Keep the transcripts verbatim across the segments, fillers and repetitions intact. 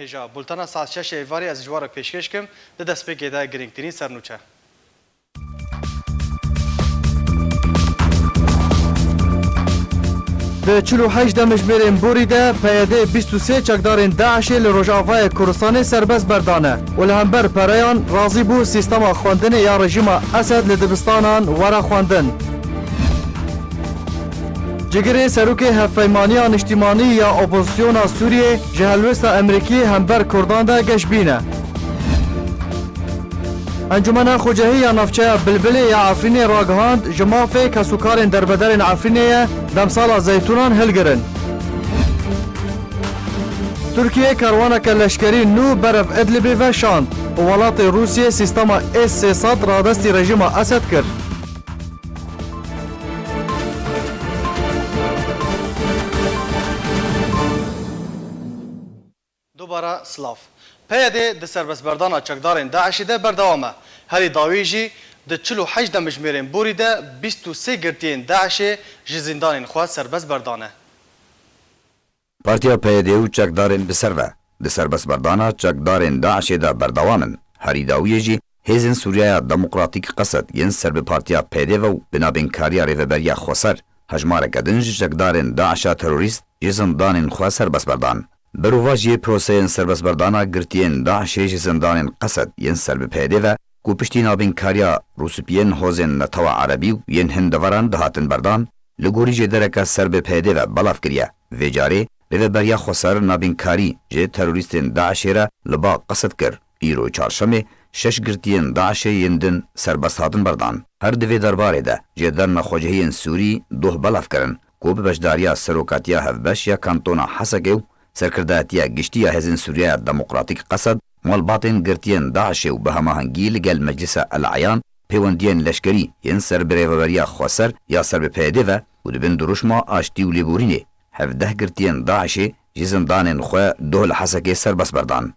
Hêja bultena saet şeş ê êvarî ez ji we re pêşkêş kim, di destpêkê de girîngtirîn sernûçe. Di çil û heşt demijmêrên borî de P Y D bîst û sê çekdarên DAIŞê li Rojavayê Kurdistanê serbest berdane û li hember pereyan razî bû sîstema xwendinê ya rejîma Esed li dibistanan were xwendin. Cigirê serokê Hevpeymaniya Niştimanî ya Opozisyona Sûriyê ji helwesta Amerîkî hember Kurdan de geşbîn e. Encûmena Xwecehî ya Navçeya Bilbilê ya Efrînê ragihand, ji mafê kesûkarên derbederên Efrînê ye demsala zeytûnan hilgirin. Tirkiye kerwaneke leşkerî nû berev Idlibê ve şand û welatê Rûsiyê sîstema S sê sed radestî rejîma Esed kir. Dubara silav. P Y D di serbestberdana çekdarên DAIŞê de berdewam e. Herî dawî jî di çil û heşt demijmêrên borî de bîst û sê girtiyên DAIŞê ji zîndanên xwe serbest berdane. Partiya P Y D û çekdarên bi ser ve di serbestberdana çekdarên DAIŞê de berdewam in. Herî dawiyê jî Hêzên Sûriyeya Demokratîk Qesed yên ser bi Partiya P D ve û bi navînkariya Rêveberiya Xweser, hejmareke din ji çekdarên DAIŞa terorîst ji zindanên xwe serbest berdan. Berovajiyê proseyên serbestberdana girtiyên DAIŞê ji zindanên Qesed yên ser bi P Y D ve, ku piştî navînkariya rûspiyên hozên Netewa Erebî û yên hin deveran dihatin berdan, li gorî jêdereke ser bi P Y D ve belav kiriye. Vê carê Rêveberiya Xweser navînkarî ji terorîstên DAIŞê re li ba Qesed kir. Îro çarşemê şeş girtiyên DAIŞê yên din serbest hatin berdan. Her di vê derbarê de jêderna xwecihiyên Sûrî doh belav kirin, ku bi beşdariya Serokatiya Hevbeş ya Kantona Hesekê û Serkirdayetiya Giştî ya Hêzên Sûriyeya Demokratîk Qesed malbatên girtiyên DAIŞê û bi hemahengî li gel Meclisa El Eyan pêwendiyên leşkerî yên ser bi Rêveberiya Xweser ya ser bi P Y D ve û di bin dirûşma aştî û lêborînê hevdeh girtiyên DAIŞê ji zindanên xwe doh li Hesekê serbest berdan.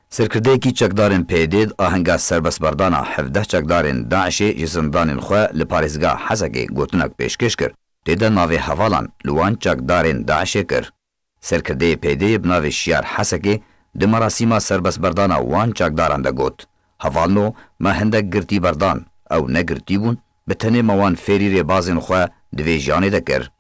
Serkirdeyekî çekdarên P Y D di ahenga serbestberdana hevdeh çekdarên DAIŞê ji zindanên xwe li parêzgeha Hesekê gotinek pêşkêş kir. Tê de navê hevalan li wan çekdarên DAIŞê kir. Serkirdeyê P Y D'ê bi navê Şiyar Hesekê di merasîma serbestberdana wan çekdaran de got, Hevalno me hindek girtî berdan, ew negirtî bûn, bi tenê me wan fêrî rêbazên xwe di vê jiyanê de kir.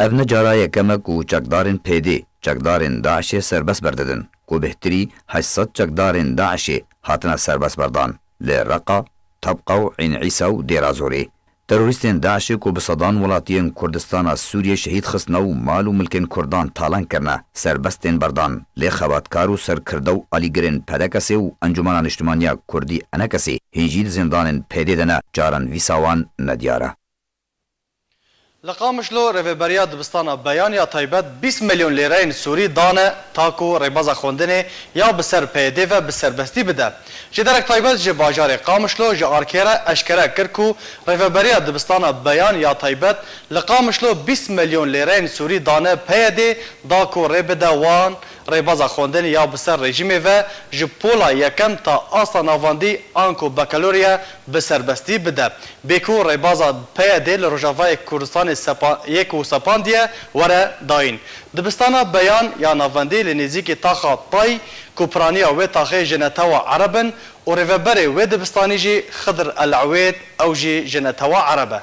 Ev ne cara yekem e ku çekdarên P Y D'ê çekdarên DAIŞê serbest berdidin, ku bêhtirî heşt sed çekdarên DAIŞê hatine serbest berdan li Reqa, Tebqa û Eyn Îsa û Dêra Zorê. Terorîstên DAIŞê ku bi sedan welatiyên Kurdistana Sûriyê şehîd xistine û mal û milkên Kurdan talan kirine, serbest tên berdan. Lê xebatkar û serkirde û alîgirên P D K S'ê û Encûmena Niştimaniya Kurdî, E N K S'ê, hîn jî di zindanên P Y D'ê de ne, caran vîsa wan nediyar e. Li Qamişlo Rêveberiya Dibistana Beyan ya Taybet bîst milyon lêreyên Sûrî dane ta ku rêbaza xwendinê ya bi ser P Y D ve bi serbestî bide. Jêderek taybet ji bajarê Qamişlo ji arkê re eşkere kir ku Rêveberiya Dibistana Beyan ya Taybet li Qamişlo bîst milyon lêreyên Sûrî dane P Y D da ku rê bide wan rêbaza xwendinê ya bi ser rejîmê ve ji pola yekem ta asta navandî anku bakaloriya bi serbestî bide. Bê ku rêbaza P Y D li Rojavayê Kurdistanê sepa-, yê ku sepandiye were dayîn. Dibistana Beyan ya Navendî li nêzîkî taxa Tay ku piraniya wê taxê ji netewa Ereb in û rêveberê wê dibistanî jî Xidir El Ewêd, ew jî ji netewa Ereb e.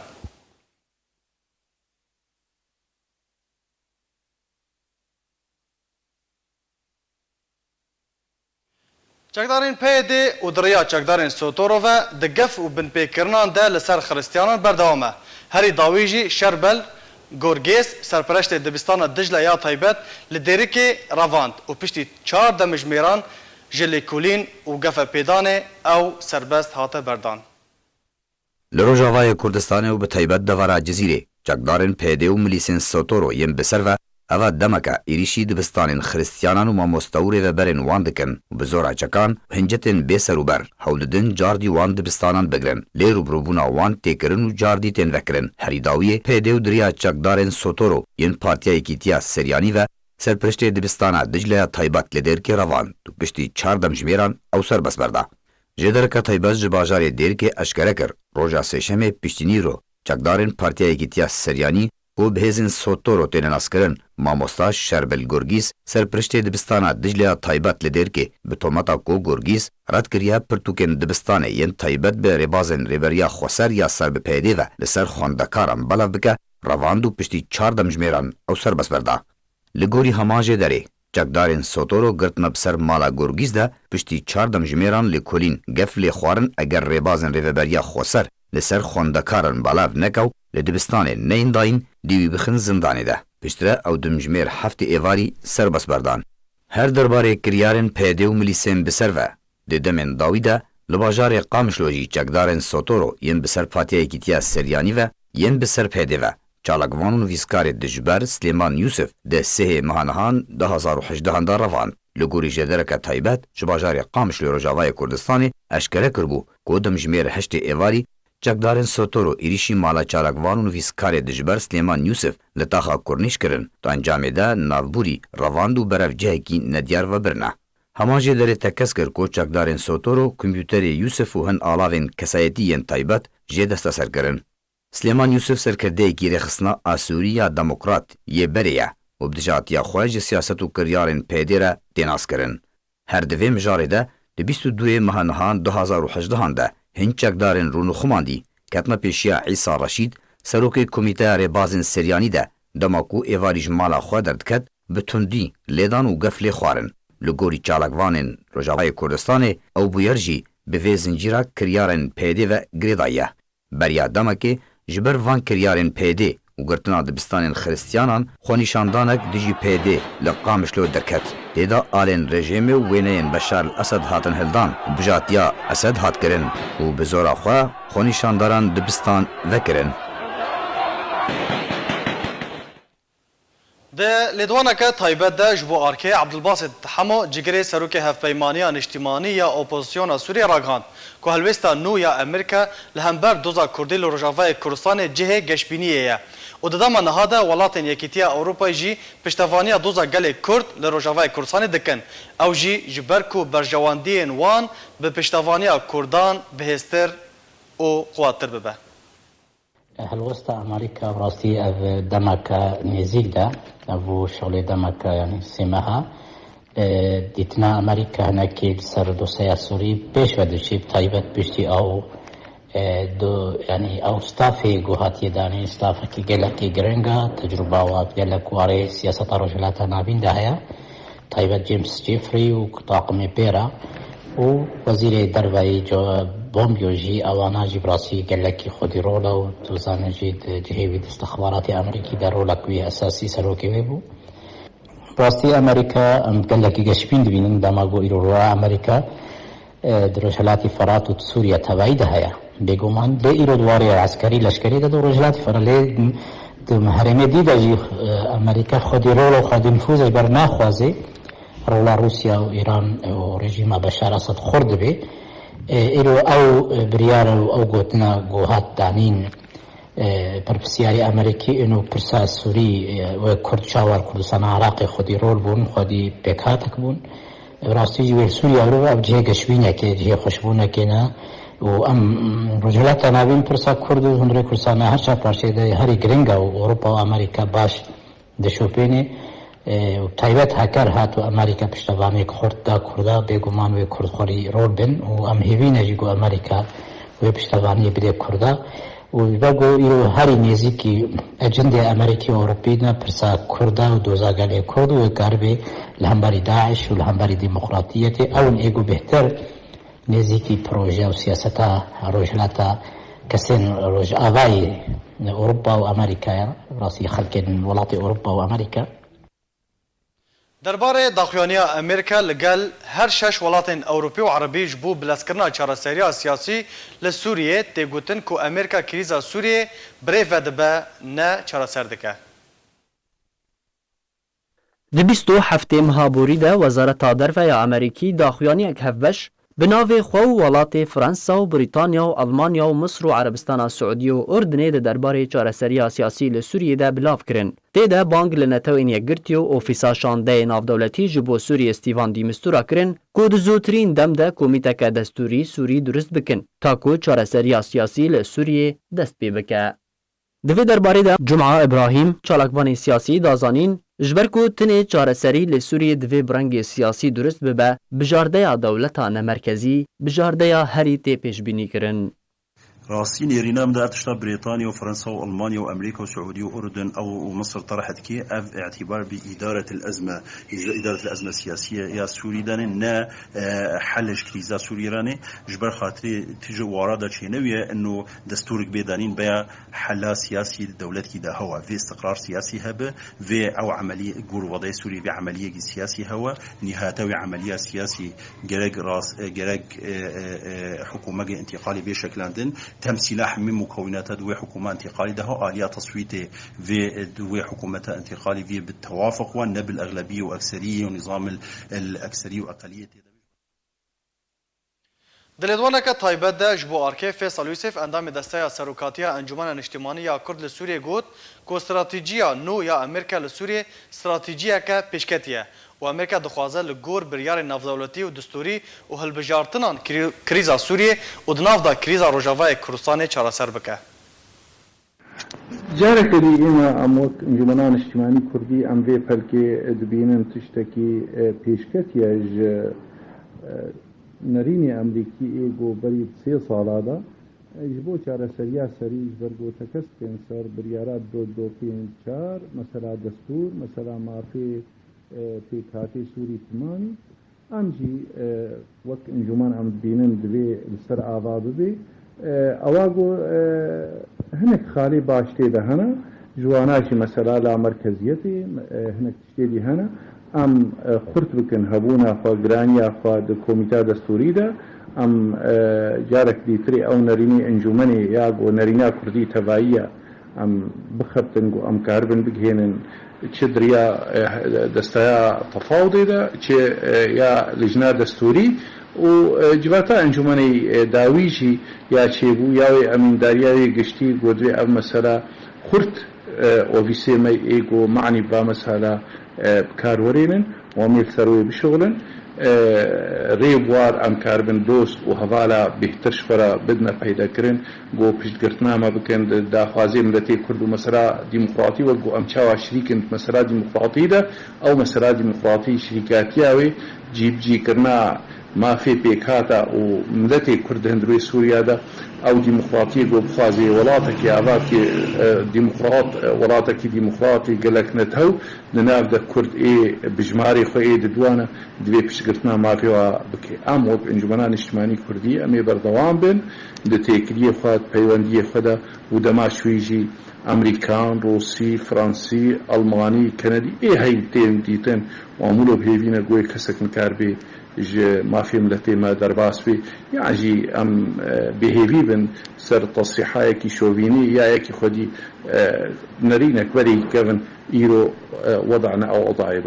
Çekdarên P Y D û di riya çekdarên Sotoro ve di gef û binpêkirinan de li ser Xiristiyanan berdewam e. Herî dawî jî Şerbel Gorgês, serpereştê dibistana Dicle ya taybet, li Dêrikê revand û piştî çar demjimêran ji lêkolîn û gefepêdanê ew serbest hate berdan. Li Rojavayê Kurdistanê û bi taybet devera Cizîrê, çekdarên P Y D û milîsên Sotoro yên bi ser ve eva demeke êrîşî dibistanên Xiristiyanan û mamoste û rêveberên wan dikin û bi zora çekan û hincetên bê serûber hewl didin cardî wan dibistanan bigirin. Lê rûbirûbûna wan tê kirin û cardî tên vekirin. Herî dawiyê P Y D û di riya çekdarên Sotoro yên Partiya Yekîtiya Seryanî ve serpiriştê dibistana Dicleya taybet li Dêrkê revand û piştî çar demjimêran ew serbest berda. Jêdereke taybet ji bajarê Dêrkê eşkere kir, roja Sêşemê piştî nîro çekdarên Partiya Yekîtiya Seryanî ku bi hêzên Sotoro têne naskirin, mamosta Şerbil Gurgîz, serpiriştê dibistana Dicleya Taybet li Dêrkê, bi tometa ku Gurgîz red kiriye pirtûkên dibistanê yên taybet bi rêbazên Rêberiya Xweser ya ser bi P Y D ve li ser xwendekaran belav bike, revand û piştî çar demjimêran ew serbest berda. Li gorî hema jê derê, çekdarên Sotoro girtine bi ser mala Gorgîz de piştî çar demjimêran lêkolîn gef lê xwarin eger rêbazên Rêveberiya Xweser li ser xwendekaran belav neke û li dibistanê neyên dayîn, dê wî bixin zindanê de. Piştre ew demjimêr heftê êvarî serbest berdan. Her derbarê kiryarên P Y D û milîsên bi ser ve, di demên dawî de li bajarê Qamişlo jî çekdarên Sotoro yên bi ser Partiya Yekîtiya Seryanî ve yên bi ser P Y D ve çalakvan û nivîskarê dijber Silêman Yûsif di sêhê meha nihan du hazar û hejdehan de revand. Li gorî jêdereke taybet ji bajarê Qamişlo Rojavayê Kurdistanê eşkere kiribû ku demjimêr heştê êvarî çekdarên Sotoro êrîşî mala çalakvan û nivîskarê dijber Silêman Yûsif li taxa Kurnîş kirin. Di encamê de navbûrî revand û berev cihekî nediyar vebirine. Hema jê derê tekez kir ku çekdarên Sotoro kompûterê Yûsif û hin alavên kesayetî yên taybet jê desteser kirin. Silêman Yûsif serkirdeyekî rêxistina Asûrî ya Demokrat yê berê ye û bi dijatiya xwe ji siyaset û kiryarên P Y D re tê naskirin. Her di vê mijarê de di bîst û duyê meha nihan du hazar û hejdehan de hin çekdarên rûnixumandî ketine pêşiya Îsa Reşîd, serokê Komîteya Rêbazên Seryanî de dema ku êvarî ji mala xwe derdiket, bi tundî lêdan û gef lê xwarin. Li gorî çalakvanên Rojavayê Kurdistanê ew bûyer jî bi vê zincîra kiryarên P Y D ve girêdayî ye. Beriya demekê ji ber van kiryarên P Y D û girtina dibistanên xiristiyanan xwenîşandanek dijî P Y D li Qamişlo derket. Tê de alên rejîmê û wêneyên Beşar el Esed hatin hildan û bijatiya Esed hat kirin û bi zora xwe xwenîşandaran dibistan vekirin. Di lêdwaneke taybet de ji bo arkê Ebdulbasit Hemo, cigirê serokê Hevpeymaniya Niştimanî ya Opozisyona Sûriyê ragihand ku helwêsta nû ya Amerîka li hember doza Kurdî li Rojavayê Kurdistanê cihê geşbîniyê ye û di dema niha de welatên Yekîtiya Ewropayê jî piştevaniya doza gelê Kurd li Rojavayê Kurdistanê dikin. Ew jî ji ber ku berjewendiyên wan bi piştevaniya Kurdan bihêztir û quwettir bibe. Helwesta Amerîka bi rastî ev demeke nêzîk de, ev bû şolê demeke, yanî sê meha, e, dîtina Amerîka hinekî li ser dosyeya Sûrî pêş ve diçî, bi taybet piştî ew, e, do, yanî ew stafê ku hatiye danîn, stafekî gelekî giring e, tecrûba wan gelek warê siyaseta Rojhilata Navîn de heye. Taybet James Jeffrey û taqimê pê re û Wezîrê Derve yê Pompeo jî, ewana jî bi rastî gelekî xwedî rol e û tu zanî jî di cihê wî destexbaratê Amerîkî de rolek wî esasî serokê wê bû. Bi rastî Amerîka, em gelekî geşbîn dibînin dema ku îro rûya Amerîka e, di Rojhilatî Firat û di Sûriye tevayî de heye. Bêguman lê îro di warê eskerî leşkerî de di Rojhilatî Firat lê di herêmê dî de jî, e, Amerîka xwedî rol û xwedî nifûz ji ber naxwaze rola Rûsya û Îran û rejîma Beşar Esed xurt dibe. E, îro ew, e, biryar û ew gotina ku hat danîn, e, berpirsiyarê Amerîkî û pirsa Sûrî, e, wê Kurd çawa li Kurdistana Iraqê xwedî rol bûn, xwedî pêkhatek bûn. Bi rastî jî wê li Sûriye re ev cihê geşbînekê, cihê xweşbûnekê ne û em Rojhilata Navîn pirsa Kurd û hundirê Kurdistana her çar parçeyê de herî giring e û Ewropa û Amerîka baş dişopêne. E, û taybet heker hat û Amerîka piştevaniyek xurt da Kurda, bêguman wê Kurd xwerî rol bin û em hêvî ne jî ku Amerîka wê piştevaniyê bide Kurda. Û ji ber ku îro herî nêzîkî ecendê Amerîkî û Ewropî ne pirsa Kurda û doza gelê Kurd û wê karibê li hemberî DAIŞ û li hemberî demokratiyetê ew in ê ku bêhtir nêzîkî proje û siyaseta Rojhilata kesên Rojavayê Ewropa û Amerîkaya, rastî xelkên welatê Ewropa û Amerîka. Derbarê daxuyaniya Amerîka li gel her şeş welatên Ewropî û Erebî ji bo bilezkirina çareseriya siyasî li Sûriyê tê gotin ku Amerîka krîza Sûriyê bi rê ve dibe, ne çareser dike. Di bîst û heftê meha borî de Wezareta Derve ya Amerîkî daxuyaniyek hevbeş bi navê xwe û welatê Fransa û Brîtanya û Elmanya û Misir û Erebistana Siûdî û Urdinê di derbarê çareseriya siyasî li Sûriyê de bilav kirin. Tê de bang li Netewên Yekgirtî û Ofîsa Şandeyê Navdewletî ji bo Sûriyê Stîvan de Mistura kirin ku di zûtirîn dem de komîteke destûrî Sûrî durist bikin, ta ku çareseriya siyasî li Sûriyê dest pê bike. Di vê derbarê de Cuma Îbrahîm, çalakvanê siyasî da zanîn, ji ber ku tinê çareserî li Sûriyê divê bi rengê siyasî durist bibe, bijardeya dewleta nemerkezî, bijardeya herî tê pêşbînîkirin. Rastî nêrîna min de ev tişta Brêtanya û Fransa û Almanya û Amerîka û Siûdî û Urdun ew û Misir terh dike, ev îtîbar bi îdaretil ezme, îdaretil ezme siyasiye ya Sûrî danê, ne, e, hel ji krîza Sûrî ranê. Ji ber xatirê tu ji wara de çênewîye, ino destûrik bê danîn, beya hela siyasî dewletkî de hewa, vê istiqrar siyasî hebe, vê ew emelî, gor wedayê Sûrî vê emeliyekî siyasî hewa, nîhate wê emeliya siyasî gerek ras-, e, gerek, e, e, e, hikûmeke întîqalî bê şeklandin, temsîla hemî mukewînata di wê hikûma întîqalî de ha aliya teswîtê vê, e, di wê hikûmeta întîqalî vê bi tewafuq wan, ne bil exlebiyê û ekseriyê û nîzamil el ekserî û eqeliyê tê de. Di lêdwaneke taybet de ji bo arkê Fêsal Yûsif, endamê Desteya Serokatiya Encûmena Niştimanî ya Kurd li Sûriyê got ku stratîjiya nû ya Amerîka li Sûriyê stratîjiyeke pêşketî ye û Amerîka dixwaze li gor biryarên navdewletî û distûrî û hilbijartinan krî-, krîza Sûriyê û di nav de krîza Rojavayê Kurdistanê çareser bike. Careke dî êna em wek Encûmena Niştimanî Kurdî em vê pelkê dibînin tiştekî, e, pêşketî ye ji, e, nerînê Amerîkî ê ku berî sê sala de, e, ji bo çareseriya serî ji ber ku tekestên ser biryara du du pênc çar, mesela destûr, mesela mafê, e, pêkhatê Sûrî timamî, Em jî, e, wek encûmen em dibînin divê li ser ava bibe. E, ewa ku, e, hinek xalê baş tê de hene, ji wana jî mesela la merkeziyetê, e, hinek tiştê dî hene. Em, e, xurt bikin hebûna xwe, giraniya xwe di komîta destûrî de. Em, e, carek dîtirê ew nerînê encûmenê ya ku nerîna kurdî tevayî ye. Em bixebtin ku em karibin bigihênin çi di riya, e, desteya tefawudê de, çi, e, ya lijna destûrî û, e, civata encûmenê, e, dawî jî ya çêbû, ya wê emîndariya wê giştî ku divê ev mesela xurt, e, ofîsê me ê ku manî bi va mesela, e, bi kar werênin û em ê li ser wê bişuxulin. E, rê û war em karibin dost û hevala bêhtir ji xwe re bidine peydakirin, ku piştgirtina me bikin di daxwazê miletê Kurd û mesela demokratî, wek ku em çawa şirîk in di mesela demokratî de, ew mesela demokratî şirîkatiya wê cîbicîkirina mafê pêkhata û miletê Kurd di hundirê Sûriya de, ew demokratiyê ku bixwazê welatekî ava bike, e, demokrat, e, welatekî demokratî gelek netew, di nav de Kurd ê bijmarê xwe ê diduane, divê piştgirtina mafê wa bike. Em wek Encûmena Niştimanî Kurdî em ê berdewam bin di têkiliyê xwe, di peywendiyê xwe de û dema şûyî jî Amerîkan, Rûsî, Fransî, Almanî, Kenedî ê hey tên dîtin û em wilo bi hêvî ne ku yê kesek nikaribe ji mafê miletê me derbas bê, yan jî em, e, bêhêvî bin ser tesrîhayekî şovînî ya yekî xwedî, e, nerînek werî kevin îro, e, weda ne ew odayê be.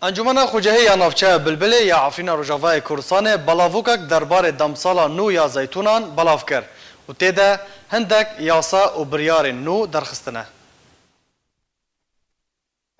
Encûmena Xucehî ya Navçeya Bilbilê ya Efrîna Rojavayê Kurdistanê belavokek derbarê demsala nû ya zeytûnan belav kir û tê de hindek yasa û biryarên nû derxistine.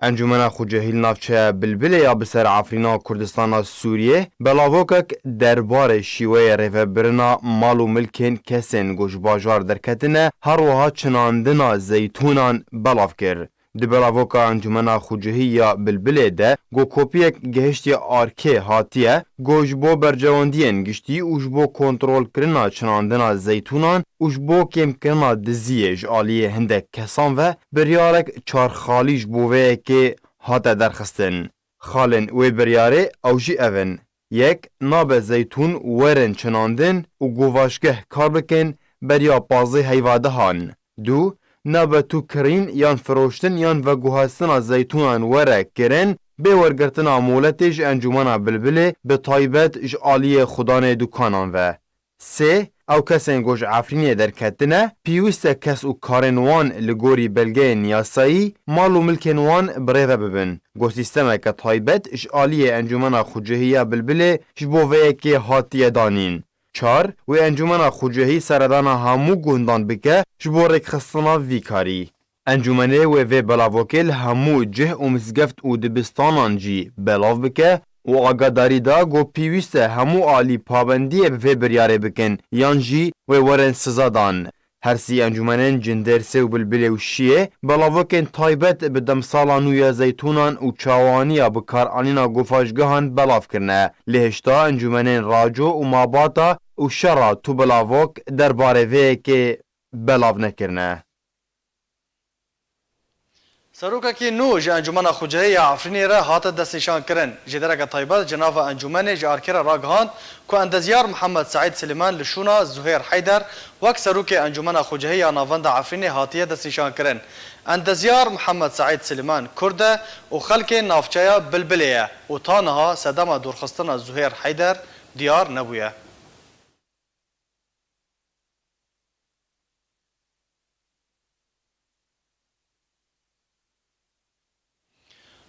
Encûmena Xucehî li navçeya Bilbilê ya bi ser Efrîna Kurdistana Sûriyê belavokek derbarê şîweyê rêvebirina mal û milkên kesên ku ji bajar derketine, her wiha çinandina zeytûnan belav kir. Di belavoka Encûmena Xucehî ya Bilbilê de ku kopiyek gihiştiye arkê hatiye, ku ji bo berjewendiyên giştî û ji bo kontrolkirina çinandina zeytûnan û ji bo kêmkirina diziyê ji aliyê hindek kesan ve biryarek çar xalî ji bo vê yekê hate derxistin. Xalên wê biryarê ew jî ev in: yek, nabe zeytûn werin çinandin û govaşgeh kar bikin beriya pazdeh heyva dehan. Du, nabe tu kirîn yan firoştin yan veguhastina zeytûnan were kirin bê wergirtina moletê ji Encûmena Bilbilê, bi taybet ji aliyê xudanê dukanan ve. Sê, ew kesên ku ji Efrînê derketine, pêwîst e kes û karên wan li gorî belgeyên yasayî mal û milkên wan bi rê ve bibin. Ku sîstemeke taybet ji aliyê Encûmena Xucehî ya Bilbilê ji bo vê yekê hatiye danîn. Çar, wê Encûmena Xucehî seredana hemû gundan bike ji bo rêkxistina vî karî. Encûmenê wê vê belavokê li hemû cih û mizgeft û dibistanan jî belav bike û agadarî da ku pêwîst e hemû alî pabendiyê bi vê biryarê bikin yan jî wê werin siza dan. Her sî encûmenên Cindersê û Bilbilê û Şiyê belavokên taybet bi demsala nû ya zeytûnan û çawaniya bikaranîna gofajgehan belav kirine. Lê hişta encûmenên Raco û Mabata û Şera tu belavok derbarê vê yekê belav nekirine. Serokekî nû ji Encûmena Xucehî ya Efrînê re hate destnîşankirin. Ji dereke taybet ji nava encûmenê ji erkê re ragihand ku endezyar Mihemed Seîd Silîman li şûna Zuhêr Heyder wek serokê Encûmena Xucehî ya Navenda Efrînê hatiye destnîşankirin. Endezyar Mihemed Seîd Silîman Kurd e û xelkê navçeya Bilbilê ye û ta niha sedema dûrxistina Zuhêr Heyder diyar nebûye.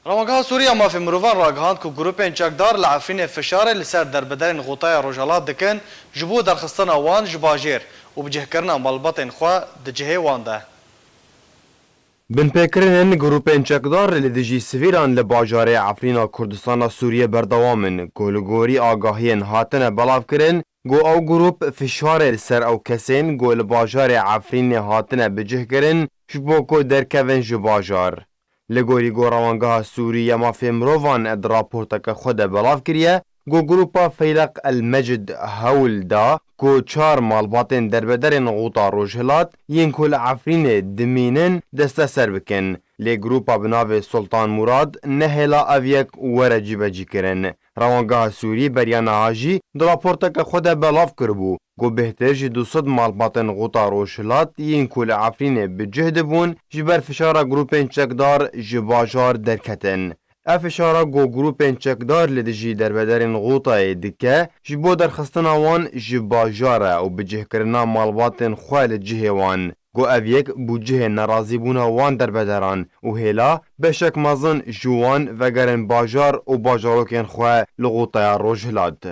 Rewangeha Sûrî ya Mafê Mirovan ragihand ku grûpên çekdar li Efrînê fişarê li ser derbederên Xotaya Rojhilat dikin ji bo derxistina wan ji bajêr û bicihkirina malbatên xwe di cihê wan de. Binpêkirinên grûpên çekdar li dijî sivîlan li bajarê Efrîna Kurdistana Sûriyê berdewam in, ku li gorî agahiyên hatine belavkirin, ku ew grûp fişarê li ser ew kesên ku li bajarê Efrînê hatine bicihkirin, ji bo ku derkevin ji bajar. Li gorî ku Rewangeha Sûrî ya Mafê Mirovan di raporteke xwe de belav kiriye, ku grûpa Feyleq El Mecid hewl da ku çar malbatên derbederên Xota Rojhilat yên ku li Efrînê dimînin desteser bikin. Lê grûpa bi navê Sultan Murad nehêla ev yek were cîbecîkirin. Rewangeha Sûrî beriya niha jî di raporteke xwe de belav kiribû ku bêhtir ji du sed malbatên Xota Rojhilat yên ku li Efrînê bi cih dibûn, ji ber fişara grûpên çekdar ji bajar derketin. Ev fişara ku grûpên çekdar li dijî derbederên Xotayê dike, ji bo derxistina wan ji bajar e û bicihkirina malbatên xwe li cihê wan. Ku ev yek bû cihê nerazîbûna wan derbederan û hêla beşek mezin ji wan vegerin bajar û bajarokên xwe li Xotaya Rojhilat.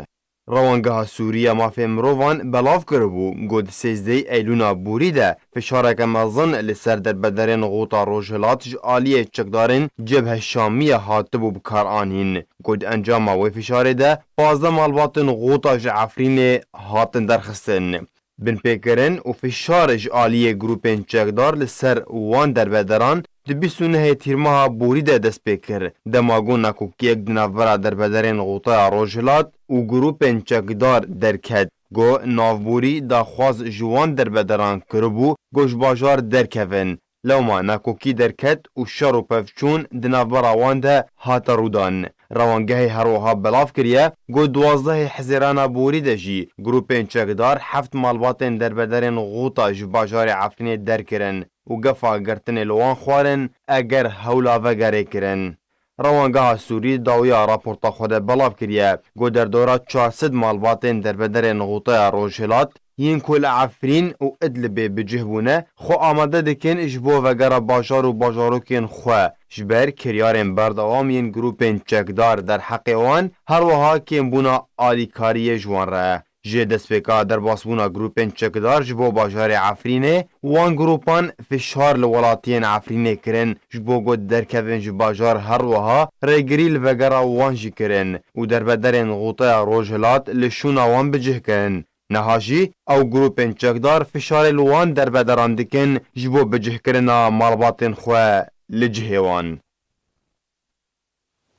Rewangeha Sûrî ya Mafê Mirovan belav kiribû, ku di sêzdehê Eylûna borî de fişareke mezin li ser derbederên Xota Rojhilat ji aliyê çekdarên Cebhe Şamiye hatibû bikaranîn, ku di encama wê fişarê de pazdeh malbatên Xota ji Efrînê hatin derxistin. Binpêkirin û fişar ji aliyê grûpên çekdar li ser wan derbederan di bîst û nehê Tîrmeha borî de dest pê kir, dema ku nakokiyek di navbera derbederên Xotaya Rojhilat û grûpên çekdar derket, ku navborî daxwaz ji wan derbederan kiribû ku ji bajar derkevin. Lewma nakokî derket û şer û pevçûn di navbera wan de hate rûdan. Rewangehê her wiha belav kiriye ku duwazdehê Hizêrana borî de jî grûpên çekdar heft malbatên derbederên Xota ji bajarê Efrînê derkirin û gefa girtinê li wan xwarin, eger hewla vegerê kirin. Rewangeha Sûrî dawiya raporta xwe de belav kiriye ku derdora çar sed malbatên derbederên Xotaya Rojhilat yên ku li Efrîn û Idlibê bi cih bûne, xwe amade dikin ji bo vegera bajar û bajarokên xwe, ji ber kiryarên berdewam yên grûpên çekdar derheqê wan, her wiha kêmbûna alîkariyê ji wan re. Ji destpêka derbasbûna grûpên çekdar ji bo bajarê Efrînê, wan grûpan fişar li welatiyên Efrînê kirin, ji bo ku derkevin ji bajar, her wiha rêgirî li vegera wan jî kirin û derbederên Xotaya Rojhilat li şûna wan bi cih kirin. Niha jî ew grûpên çekdar fişarê li wan derbederan dikin ji bo bicihkirina malbatên xwe li cihê wan.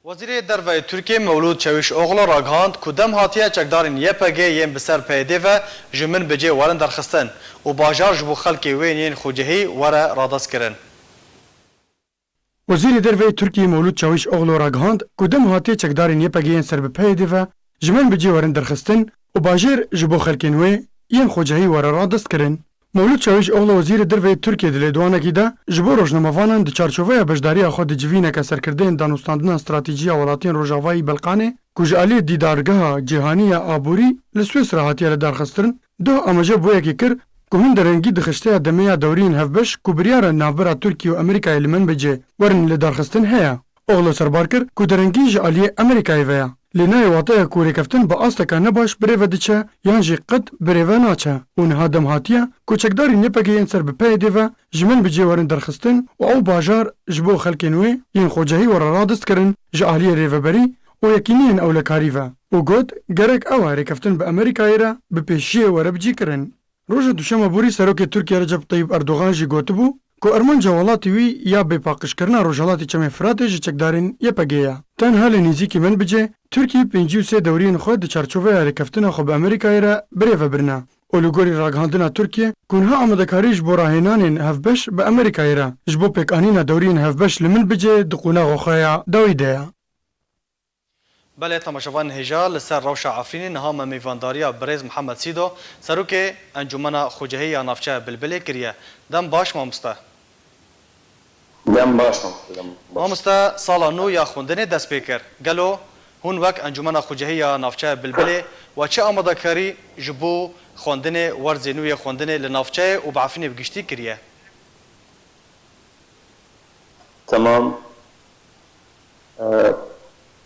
Wezîrê Derve yê Tirkiyê Mewlûd Çewîşoglu ragihand ku dem hatiye çekdarên Y P G yên bi ser P Y D'ê ve ji Minbicê werin derxistin û bajar ji bo xelkê wê yên xwecihî were radestkirin. Wezîrê Derve yê Tirkiyê Mewlûd Çewîşoglu ragihand ku dem hatiye çekdarên Y P G yên ser bi P Y D'ê ve ji Minbicê werin derxistin û bajêr ji bo xelkên wê yên xwecihî were radestkirin. Mewlûd Çewîşoglu Wezîrê Derve yê Tirkiyê di lêdwanekî de ji bo rojnamevanan di çarçoveya beşdariya xwe di civîneke serkirdeyên danûstandina stratejî ya welatiyên Rojavayî Belqanê ku ji aliyê Dîdargeha Cîhanî ya Aborî li Swîsra hatiye lidarxistin, Doh amaje bo yekê kir ku hundirengî di xişteya demê ya dewriyên hevbeş ku biryar e navbera Tirkiye û Amerîkayê li Minbicê werin lidarxistin heye. Oglu serbar kir ku derengî ji aliyê Amerîkayê ve ye. Lê nayê wateya ku rêkeftin bi asteka ne baş birêve diçe yan jî qet birêve naçe û niha dem hatiye ku çekdarên Y P G yên ser bi P Y D'ê ve ji Minbicê werin derxistin û ew bajar ji bo xelkên wê yên xwecihî were radestkirin ji aliyê rêveberî û yekîniyên ewlekarî ve û got, gerek ew a rêkeftin bi Amerîkayê re bi pêşiyê were bicîkirin. Roja duşema borî Serokê Tirkiye Recep Tayyip Erdogan jî gotibû ku armanca welatê wî ya bêpaqijkirina Rojhelatê Çemê Firatê ji çekdarên Y P G ye. Tenha li nêzîkî min bicê, Tirkî pêncî û sê dewriyên xwe di çarçoveya rêkeftina xwe bi Amerîkayê re birêve birine. Û li gorî ragihandina Tirkiye ku niha amadekarî ji bo rahênanên hevbeş bi Amerîkayê re ji bo pêkanîna dewriyên hevbeş li min bicê di qonaxa xwe ya dawî de ye. Belê, temaşevanên hêja, li ser rewşa Efrînê niha me mêvandariya birêz Mihemed Sîdo, serokê Encûmena Xucehî ya Navçeya Bilbilê kiriye. Dem baş, mamoste. Dem baş, mamoste, dem baş. Mamoste, sala nû ya xwendinê dest pê kir. Gelo hûn wek Encûmena Xucehî ya Navçeya Bilbilê we çi amadekarî ji bo xwendinê, werzê nû yê xwendinê li navçeyê û bi Efrînê bi giştî kiriye? Temam. E,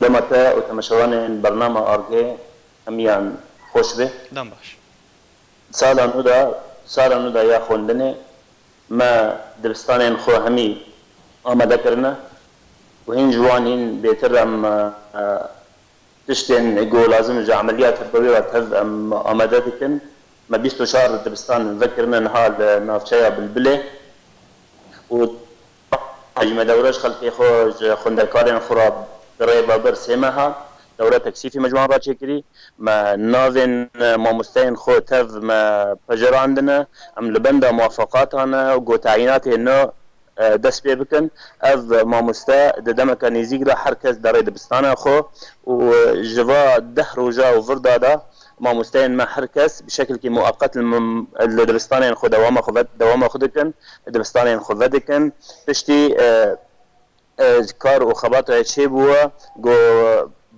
dema te û temaşevanên bernama Argê hemiyan xweş be. Dem baş. Sala nû de, sala nû de ya xwendinê me dibistanên xwe hemî amade kirine û hîn ji wan hîn bêtir em, e, tiştên ku lazim ji emeliyat bi wê ve tev em amade dikin. Me bîst û çar dibistan vekirine niha li navçeya Bilbilê û jî me dewre ji xelkê xwe, ji xwendekarên xwe re di rê ve bir sê meha dewre teksîfî me ji wan re çêkirî. Me navên mamosteyên xwe tev me pecerandine. Em li benda muwafaqatan ne û ku tayînatê nû e, dest pê bikin. Ev mamoste di demeke nêzîk de her kes derê dibistana xwe û, e, ji va deh roja û vir de mamosteyên me her kes bi şekilkî muweqet li, li dibistanên xwe dewama xwe ve, dewama xwe dikin, dibistanên xwe vedikin. Piştî, e, e, kar û xebata çêbûye, ku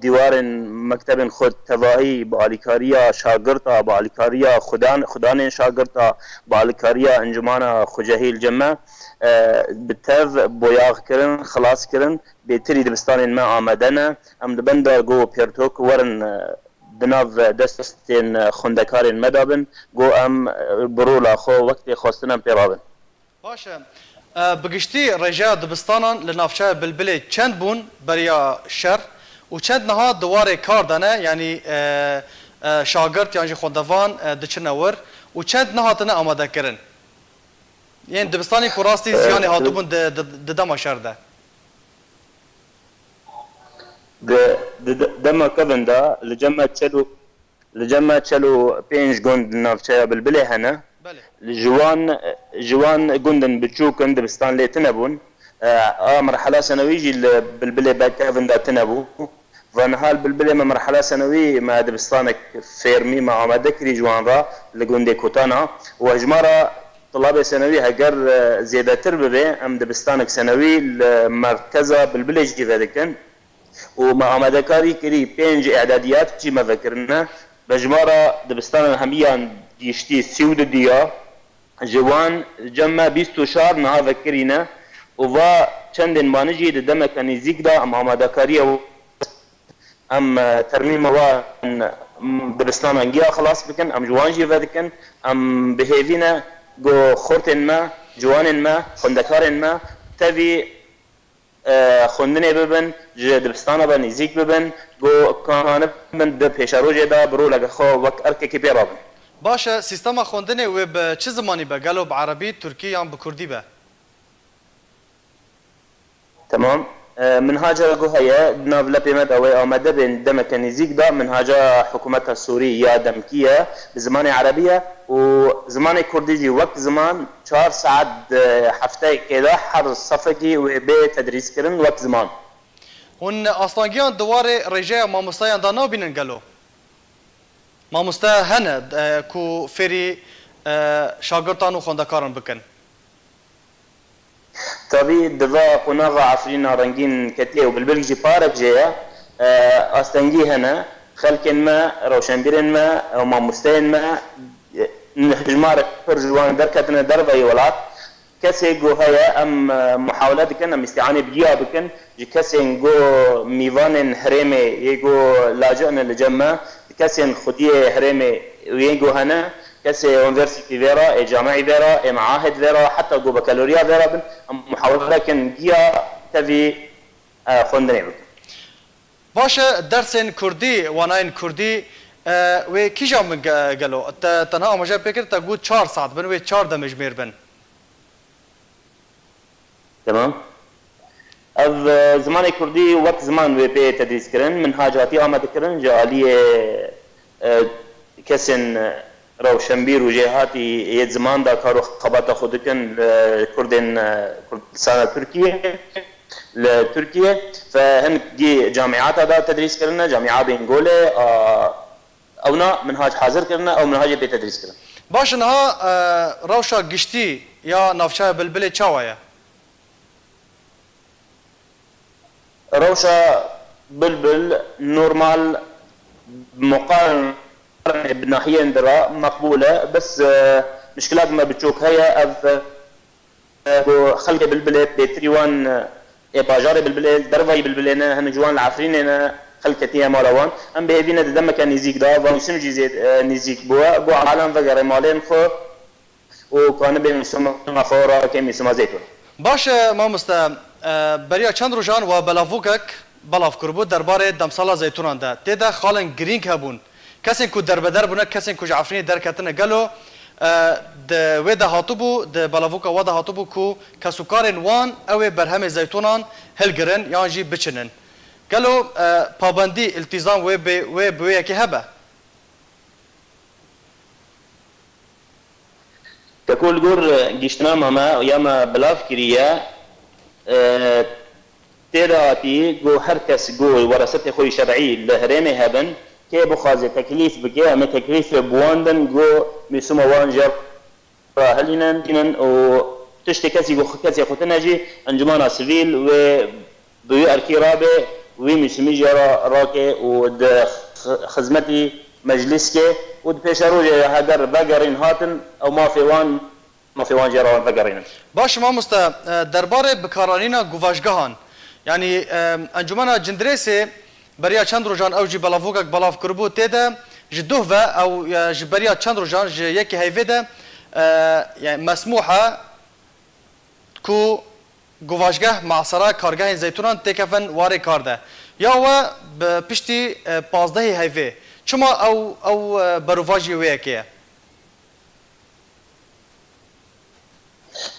dîwarên mektebên xwe tevahî bi alîkariya şagirta, bi alîkariya xudan-, xudanên şagirta, bi alîkariya encûmana xucehî li cem me, e, bi tev boyax kirin, xilas kirin. Bêtirî dibistanên me amade ne. Em li benda ku pêrtok werin, e, di nav destên xwendekarên me de bin, ku em, e, bi rola xwe wek tê xwestin em pê re bin. Baş e. E, bi giştî rêjeya dibistanan li navçeya Bilbilê çend bûn beriya şer û çend niha di warê kar de ne, yanî, e, e, şagirt yan jî xwendevan, e, diçine wir û çend nehatine amadekirin? Yên dibistanên ku rastî E, ziyanê hatibûn di, di, di dema şer de? Di, di, di dema kevin de li cem me çel û Li cem me çel û pênc gund li navçeya Bilbilê hene. Belê. Ji wan, ji wan gundin biçûk in, dibistan lê tune bûn. E, a merhela senewî jî li Bilbilê bi kevin de tune bû. Ve niha li Bilbilê me merhela senewî me dibistanek fêrmî me amade kirî ji wan re li gundê Kotana. Û hejmara tulabê senewî heger, e, zêdetir bibe, em dibistanek senewî li merkeza Bilbilê jî vedikin. Û me amadekarî kirî pênc îdadiyat jî me vekirine. Bi jimara dibistanan hemiyan gihiştî sî û du diya. Ji wan cem me bîst û çar niha vekirîne û va çendên mane jî di demeke nêzîk de em amadekariyê em, e, termîma wan, m, dibistanan giya xilas bikin, em ji wan jî vedikin. Em bi hêvî ne ku xortên me, ciwanên me, xwendekarên me tevî e, xwendinê bibin, ji dibistana ve nêzîk bibin, ku kanibin di pêşerojê de bi roleke xwe wek erkekî pê re bin. Baş e, sîstema xwendinê wê bi çi zimanî be? Gelo bi erebî, tirkî yan bi kurdî be? Temam. E, minhaca ku heye, di nav lepê me de wê amade bên demeke nêzîk de minhaca hikûmeta Sûrî ya demkî ye, bi zimanê erebî ye û zimanê kurdî jî wek ziman çar saet di hefteyekê de her sefekî wê bê tedrîskirin wek ziman. Hûn astangiyan di warê rêjeya mamosteyan de nabînin gelo? Mamoste hene, e, ku fêrî, e, şagirtan û xwendekaran bikin? Tabî di va qonaxa Efrîna rengîn ketiye û Bilbil jî parek jê ye. E, astengî hene. Xelkên me, rewşenbîrên me, e, mamosteyên me, e, hejmarek pir ji wan derketine derveyî welat. Kesê ku heye, em, e, muhawele dikin, em îstîanê bi giya bikin ji kesên ku mîvanên herêmê yê ku lacine li cem me, kesên xwediyê herêmê yên ku hene, kesê unîversîtî vê re, ê camî vê re, ê meahid vê re, heta ku bekaloriya vê re bin, em muhawele dikin giya tevî, e, xwendinê bikin. Baş e, dersên kurdî, wanayên kurdî, e, wê kîjan bin ge-, gelo? Te tenha amaje pê kir, te got çar saet bin, wê çar demjimêr bin. Temam. Ev, e, zimanê kurdî wek ziman wê pê tedrîs kirin, minhac hatî amade kirin ji aliyê, e, kesên, e, rewşenbîr û jêhatî yê ziman de kar û xebata xwe dikin li kurdên, e, Kurdistana Tirkiye, li Tirkiye. Fe hin gî camîata de tedrîs kirine, camîa Bingolê, a, ewna minhac hazir kirine, ew minhacê pê tedrîs kirin. Baş e, niha, e, rewşa giştî ya navçeya Bilbilê çawa ye? Rewşa Bilbil normal, muqarene bi nahiyên dira meqbûl e, bes, e, mişkilek me biçûk heye, ev, e, ku xelkê Bilbilê bêtirî wan, e, ê bajarê Bilbilê, dervayî Bilbilê ne, hinek ji wan li Efrînê ne, xelk ketiye mala wan. Em bi hêvî ne di demeke nîzîk de, van mûsim jî zêd, e, nîzîk bûye, ku alem vegerê malên xwe û kanibê mûsima xwe rakê mûsima zeytûn. Baş e, mamoste, e, beriya çend rojan we belavokek belav kiribû derbarê demsala zeytûnan de. Tê de xalên girîng hebûn. Kesên ku derbeder bûne, kesên ku ji Efrînê derketine gelo, e, di wê de hatibû, di belavoka we de hatibû ku kesûkarên wan ew ê berhemê zeytûnan hilgirin yan jî biçinin. Gelo, e, pabendî, îltîzam wê bê, wê bi wê yekê hebe? Keko li gor, e, giştnama me ya me belav kiriye, e, tê de hatî ku her kes ku werasetê xwe yî şer'î li herêmê hebin, kê bixwaze teklîf bike, em ê teklîfê bi wan din ku mîsûma wan jê re hilînin, tînin û tiştê kesî ku kesê xwe tine jî encûmena sivîl wê bi wî erkî rabe, wî mîsûmî jê re rake û di xi-, xizmetî meclîskê û di pêşerojê heger vegerîn hatin, ew mafê wan, mafê wan jê re wan vegerînin. Baş mamoste, e, derbarê bikaranîna guvaşgehan, yanî, e, Encûmena Cindirêsê beriya çend rojan ew jî belavokek belav kiribû, tê de ji duh ve ew, e, ji beriya çend rojan ji yekê heyvê de, e, yani mesmûh e, ku guvaşgeh, masera, kargehên zeytûnan têkevin warê kar de. Ya we bi piştî, e, pazdehê heyvê. Çima ew, ew, e, berovajî wê yekê ye?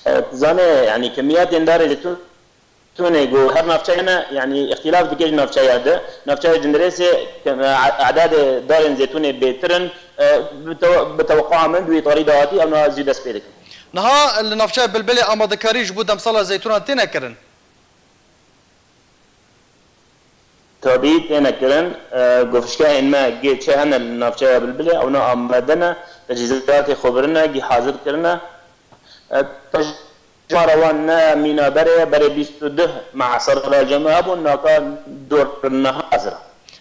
E, zane, yani kemiyatên darê zeytûn Tûnê ku her navçeyê ne, yanî îxtîlaf dike ji navçeya di. Navçeya Cindirêsê, e, edadê darên zeytûnê bêtir in, e, bi tewe-, bi tewqua min di wî tarî de hatî, ew niha zî dest pê dikin. Niha li navçeya Bilbilê amadekarî ji bo demsala zeytûnan têne kirin? Tabî têne kirin. E, gofişgehên me gê çi hene li navçeya Bilbilê, ew ne amade ne, tecîzatê xwe birine, gî hazir kirine. E, Jara wan ne mîna berê, berê bîst û du me'sere cem hebûn, naka dor niha hazir e.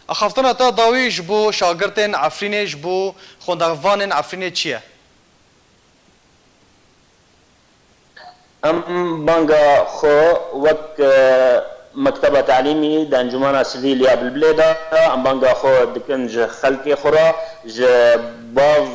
Axaftina te dawî ji bo şagirtên Efrînê, ji bo xwendevanên Efrînê çi ye? Em banga xwe wek, e, mekteba telîmî di Encûmena Sivîl ya Bilbilê de, em banga xwe dikin ji xelkê xwe re, ji bav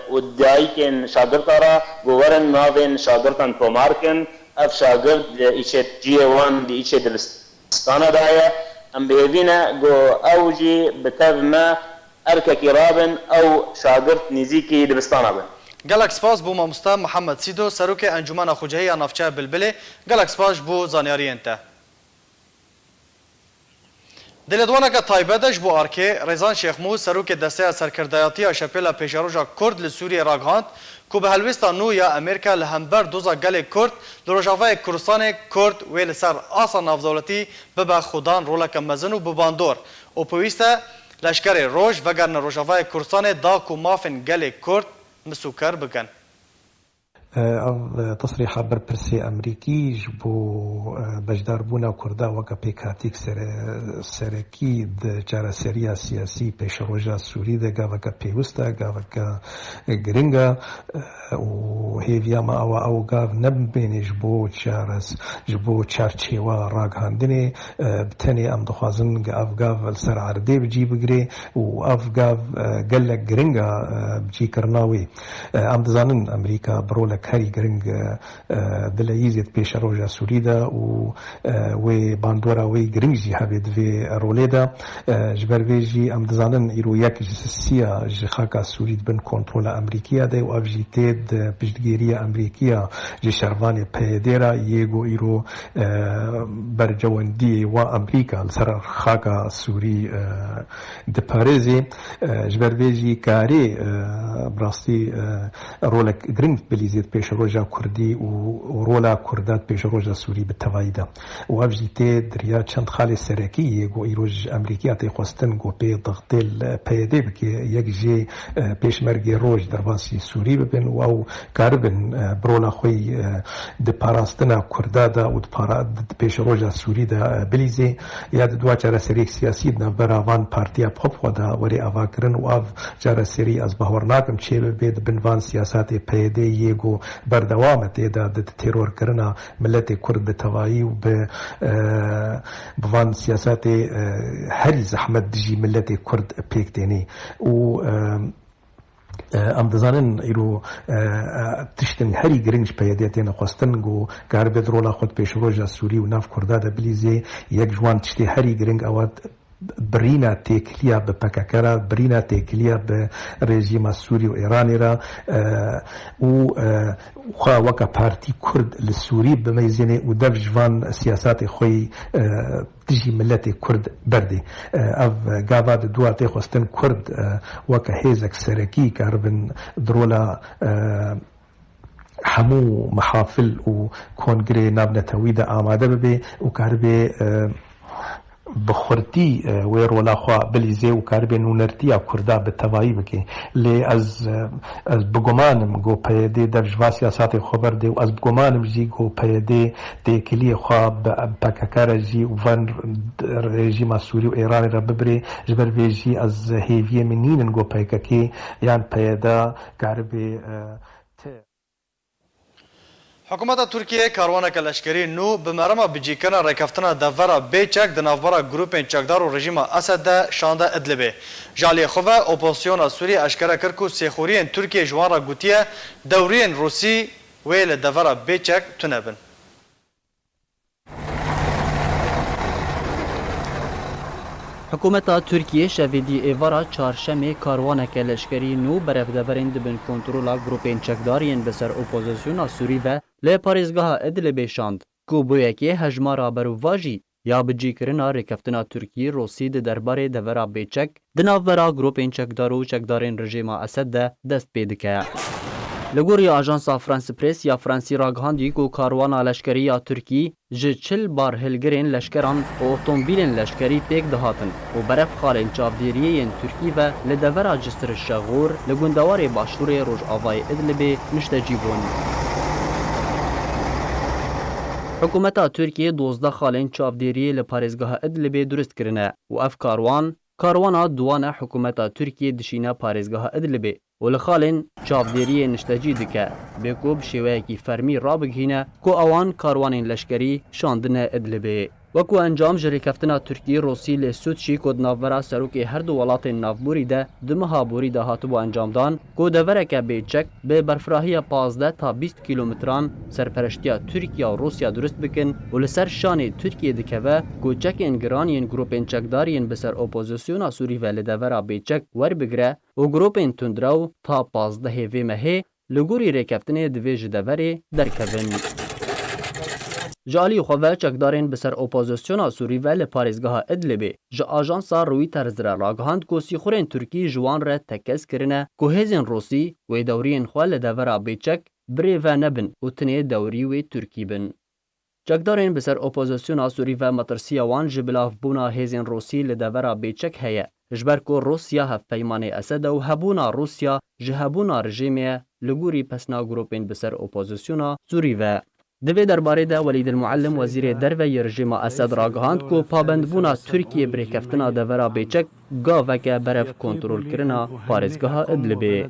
û dayikên şagirta re, ku werin navên şagirtan tomar kin. Ev şagirt di îçê ciyê wan di îçê dibistana de ye. Em bi hêvî ne ku ew jî bi tev me erkekî rabin, ew şagirt nîzîkî dibistana bin. Gelek spas bo mamoste Mihemed Sîdo, Serokê Encûmena Xucehî ya Navçeya Bilbilê. Gelek spas ji bo zanyariyên te. Dêledwaneke taybet e ji bo arkê, Rêzan Şêxmû, serokê Desteya Serkirdayatî ya Şepêla Pêşeroja Kurd li Sûriyê ragihand ku bi helwêsta nû ya Amerîka li hember doza gelê Kurd li Rojavayê Kurdistanê Kurd wê li ser asta navdewletî bibe xudan roleke mezin û bi bandor û pêwîst e leşkerê roj vegerine Rojavayê Kurdistanê da ku mafên gelê Kurd misûker bikin. Ev tesrîha berpirsê Amerîkî ji bo, e, beşdarbûna Kurda weke pêkhatîk sere-, serekî di çareseriya siyasî pêşeroja Sûrî de gaveke pêwist e, gaveke giring e, e, û hêviya me ew e ew gav nebimêne ji bo çares-, ji bo çarçêwa ragihandinê, e, bi tenê em dixwazin ev gav li ser erdê bi cî bigire û ev gav, e, gelek giring e, e, bi cîkirina wê. E, em dizanin Amerîka bi rolek herî giring, e, e, dileyîzê di pêşeroja Sûrî de û, e, wê bandora wê giring jî hebe di vê rolê de. E, ji ber vê jî em dizanin îro yek ji siya ji xaka Sûrî di bin kontrola Amerîkiya de û ev jî tê di piştgiriya Amerîkiya ji şervanê P Y D re yê ku îro, e, bercewendiyê wa Amerîka li ser xaka Sûrî, e, diparêzê. E, ji ber vê jî karê, e, bi rastî, e, rolek giring bilîzê di pêşeroja Kurdî û, û rola Kurda di pêşeroja Sûrî bi tevayî de. Û ev jî tê di riya çend xalê serekî yê ku îro ji Amerîkiya tê xwestin ku pê dixtê li P Y D bike, yek jê, e, pêşmergê roj derbasî Sûrî bibin û ew karibin, e, bi rola xwe yî, e, di parastina Kurda de û di para-, di pêşeroja Sûrî de, e, bilîzê. Ya di dua çareseriyek siyasî di navbera van partiya bi xwe bi xwe de were avakirin û ev çareserî ez bawer nakim çê bibe di bin van siyasatê P Y D yê ku berdewam e tê de di terorkirina miletê Kurd bi tevayî û bi, e, bi van siyasatê, e, herî zehmet dijî miletê Kurd pêk tênê. Û, e, E, em dizanin îro, e, e, tiştên herî giring ji P Y D têne xwestin ku karibe di rola xwe di pêşeroja Sûrî û nav Kurda de bilîzê. Yek ji wan tiştê herî giring ew e birîna têkiliya bi P K K re, birîna têkiliya bi rejîma Sûrî û Îranê re, e, û, e, xwe weke partî Kurd li Sûrî bimeyzênê û dev ji van siyasatê xwe yî, e, dijî miletê Kurd berdê. E, ev gava di dua tê xwestin Kurd, e, weke hêzek serekî karibin di rola, e, hemû mihafil û kongirê navnetewî de amade bibe û karibe, e, bi xurtî, e, wê rola xwe bilîzê û karibe nûnertiya Kurda bi tevayî bike. Lê ez, e, Ez bi guman im ku P Y D dev ji va siyasatê xwe berdê û ez bi guman im jî ku P Y D têkiliyê xwe bi P K K re jî û van rejîma Sûrî û Êranê re bibirê. Ji ber vê jî ez hêviyê min nînin ku P K K yan P Y D karibê, e, ti. Hikûmeta Tirkiyê karwaneke leşkerî nû bi merema bicîkirina rêkeftina devera bêçek di navbera grûpên çekdar û rejîma Esed de şande Idlibê. Ji aliyê xwe ve, opozisyona Sûrî eşkere kir ku sêxuriyên Tirkiyê ji wan re gotiye dewriyên Rûsî wê li devera bêçek tune bin. Hikûmeta Tirkiyê şevê dî êvara çarşemê karwaneke leşkerî nû berevdeverên di bin kontrola grûpên çekdar yên bi ser opozisyona Sûrî ve li parêzgeha Idlibê şand, ku bo yekê hejmara berovajî ya bicîkirina rêkeftina Tirkî-Rûsî di derbarê devera bêçek di navbera grûpên çekdar û çekdarên rejîma Esed de dest pê dike. Li gorî ajansa France Press ya Fransî ragihandî ku karwana leşkerî ya Tirkî ji çil barhilgirên leşkeran û otomobîlên leşkerî pêk dihatin û berev xalên çavdêriyê yên Tirkî ve li devera Cisr Şexûr li gundewarê başûrê rojavayê Idlibê niştecî bûn. Hikûmeta Tirkiyê dozdeh xalên çavdêriyê li parêzgeha Idlibê durist kirine û ev karwan, karwana duwan e hikûmeta Tirkiyê dişîne parêzgeha Idlibê û li xalên çavdêriyê niştecî dike, bê ku bi şêweyekî fermî rabigihîne ku ewan karwanên leşkerî şandine Idlibê. Wekû encam ji rêkeftina Tirkî-Rûsî lê Sûtçî ku di navbera serokê her du welatên navborî de di meha borî de hatibû encamdan, ku devereke bêçek bi berfirahiya pazdeh ta bîst kîlometran serpereştiya Tirkiye û Rûsya durist bikin û li ser şanê Tirkiyê dikeve, ku çekên giran yên grûpên çekdar yên bi ser opozisyona Sûrî ve li devera bêçek werbigire û grûpên tundrew ta pazdehê vê mehê li gorî rêkeftinê divê ji deverê derkevin. Ji alî xwe ve çekdarên bi ser opozisyona Sûrî ve li parêzgeha Idlibê ji ajansa Reuters re ragihand ku sîxurên Tirkî ji wan re tekez kirine ku hêzên Rûsî wê dewriyên xwe li devera bêçek birêve nebin û tinê dewrî wê Tirkî bin. Çekdarên bi ser opozisyona Sûrî ve metirsiya wan ji bilavbûna hêzên Rûsî li devera bêçek heye, ji ber ku Rûsya hevpeymanê Esed e û hebûna Rûsya ji hebûna rejîmê ye li gorî pesna grûpên bi ser opozisyona Sûrî ve. Di vê derbarê de Welîd el-Muallim, wezîrê derve yê rejîma Esed ragihand ku pabendbûna Tirkiyê bi rêkeftina devera bêçek gaveke berev kontrolkirina parêzgeha Idlibê.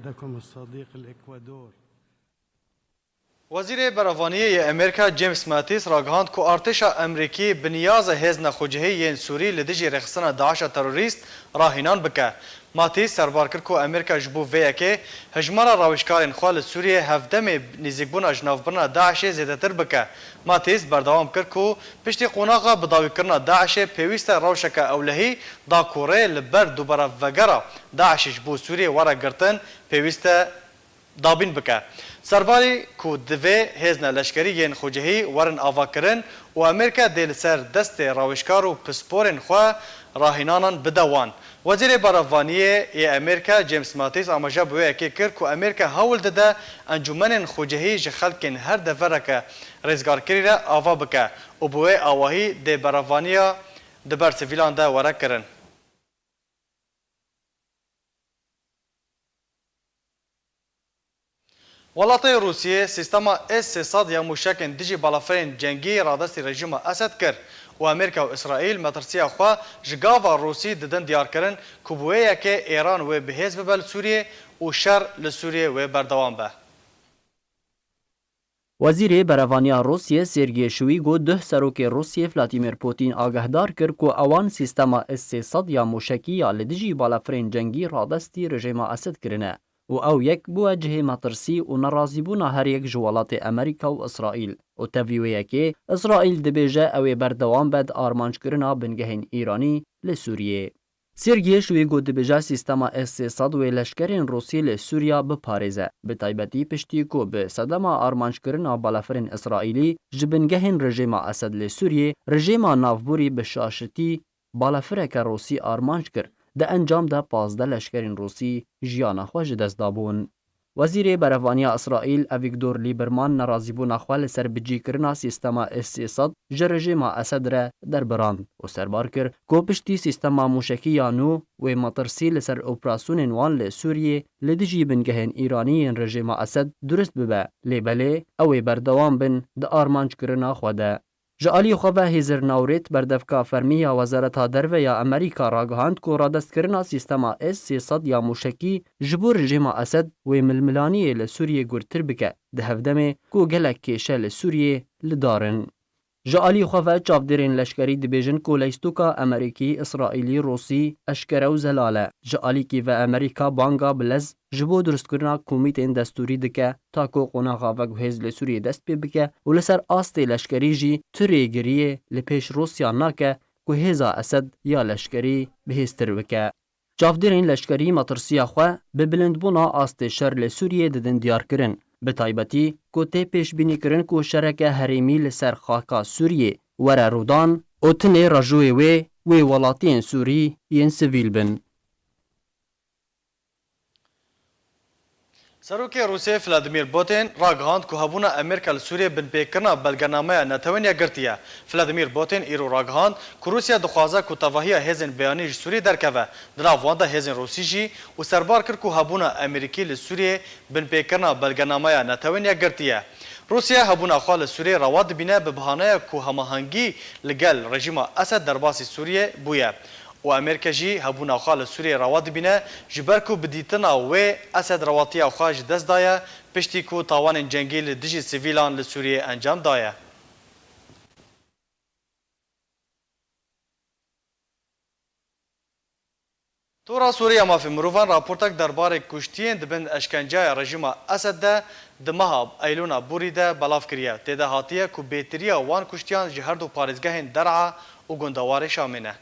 Wezîrê Berevaniyê yê Amerîka James Mattis ragihand ku artêşa Amerîkî bi niyaze hêz nexwecihî yên Sûrî li dijî rêxistina DAIŞa terorîst rahînan bike. Mattis serbar kir ku Amerîka ji bo vê yekê hejmara rawêjkarên xwe li Sûriyê hevdemê nêzîkbûna ji navbirina DAIŞê zêdetir bike. Mattis berdewam kir ku piştî qonaxa bidawîkirina DAIŞê pêwîst e rewşeke ewlehî da ku rê li ber duberevegera DAIŞê ji bo Sûriyê were girtin, pêwîst e dabîn bike. Serbarî ku divê hêzne leşkerî yên xwecihî werin avakirin û Amerîka dê li ser destê rawêjkar û pisporên xwe rahînanan bide wan. Wezîrê Berevaniyê yê Amerîka James Mattis amaje bi wê yekê kir ku Amerîka hewl dide encûmenên xwecihî ji xelkên her devereke rêzgarkirî re ava bike û bi wê awahî dê berevaniya di ber sivîlan de were kirin. Welatê Rûsiyê sîstema S sê sed ya mûşekên dijî balafirên cengî radestî rejîma Esed kir û Amerîka û Îsraîl metirsiya xwe ji gava Rûsî didin diyarkirin ku bi wê yekê Îran wê bi hêz bibe li Sûriyê û şer li Sûriyê wê berdewam be. Wezîrê Berevaniya Rûsiyê Sergey Shoîgu duh serokê Rûsiyê Vladimir Putin agehdar kir ku ewan sîstema S sê sed ya mûşekî ya li dijî balafirên cengî radestî rejîma Esed kirine û ew yek bûye cihê metirsî û nerazîbûna her yek ji welatê Amerîka û Îsraîl û tevî wê yekê Îsraîl dibêje ew ê berdewam be di armanckirina bingehên Îranî li Sûriyê. Sergey Shoîgu dibêje sîstema S sê sed wê leşkerên Rûsî li Sûriya biparêze, bi taybetî piştî ku bi sedema armanckirina balafirên Îsraîlî ji bingehên rejîma Esed li Sûriyê, rejîma navborî bi şaşitî balafireke Rûsî armanc kir, di encam de pazdeh leşkerên Rûsî jiyana xwe ji dest dabûn. Wezîrê Berevaniya Îsraîl Avîgdor Lîberman nerazîbûna xwe li ser bicîkirina sîstema S sê sed ji rejîma Esed re derbirand û serbar kir ku piştî sîstema mûşekî ya nû wê metirsî li ser operasyonên wan li Sûriyê li dijî bingehên Îranî yên rejîma Esed durist bibe, lê belê ew ê berdewam bin di armanckirina xwe de. Ji alî xwe ve Hêzir Nawrêt berdevka fermî ya Wezareta Derve ya Amerîka ragihand ku radestkirina sîstema S sê sed ya mûşekî ji bo rejîma Esed wê milmilaniyê li Sûriyê gurtir bike, di hevdemê ku gelek kêşe li Sûriyê li dar in. Ji alî xwe ve çavdêrên leşkerî dibêjin ku leystoka Amerîkî, Îsraîlî, Rûsî eşkere û zelal e. Ji alîkî ve Amerîka banga bi lez ji bo durustkirina komîtên destûrî dike, ta ku qonaxa veguhêz li Sûriyê dest pê bike û li ser astê leşkerî jî tu rêgiriyê li pêş Rûsya nake ku hêza Esed ya leşkerî bihêztir bike. Çavdêrên leşkerî metirsiya xwe bi bilindbûna astê şer li Sûriyê didin diyarkirin, bi taybetî ku tê pêşbînîkirin ku şereke herêmî li ser xaka Sûriyê were rûdan û tinê rajoyê wê, wê welatiyên Sûrî yên sivîl bin. Serokê Rûsê Vladimir Putin ragihand ku hebûna Amerîka li Sûriyê binpêkirina belgenameya Netewên Yekgirtî ye. Vladimir Putin îro ragihand ku Rûsya dixwaze ku tevahiya hêzên beyanî ji Sûriyê derkeve, di nav wan de hêzên Rûsî jî, û serbar kir ku hebûna Amerîkî li Sûriyê binpêkirina belgenameya Netewên Yekgirtî ye. Rûsya hebûna xwe li Sûriyê rewa dibîne bi bahaneya ku hemahengî li gel rejîma Esed derbasî Sûriyê bûye. Û Amerîka jî hebûna xwe li Sûriyê rewa dibîne, ji ber ku bi dîtina wê Esed rewatiya xwe ji dest daye, piştî ku tawanên cengî li dijî sivîlan li Sûriyê encam daye. Tora Sûrî ya Mafê Mirovan raportek derbarê kuştiyên di bin eşkenceya rejîma Esed de di meha Eylûna borî de belav kiriye. Tê de hatiye ku bêtiriya wan kuştiyan ji her du parêzgehên Der'a û gundewarê Şamê ne.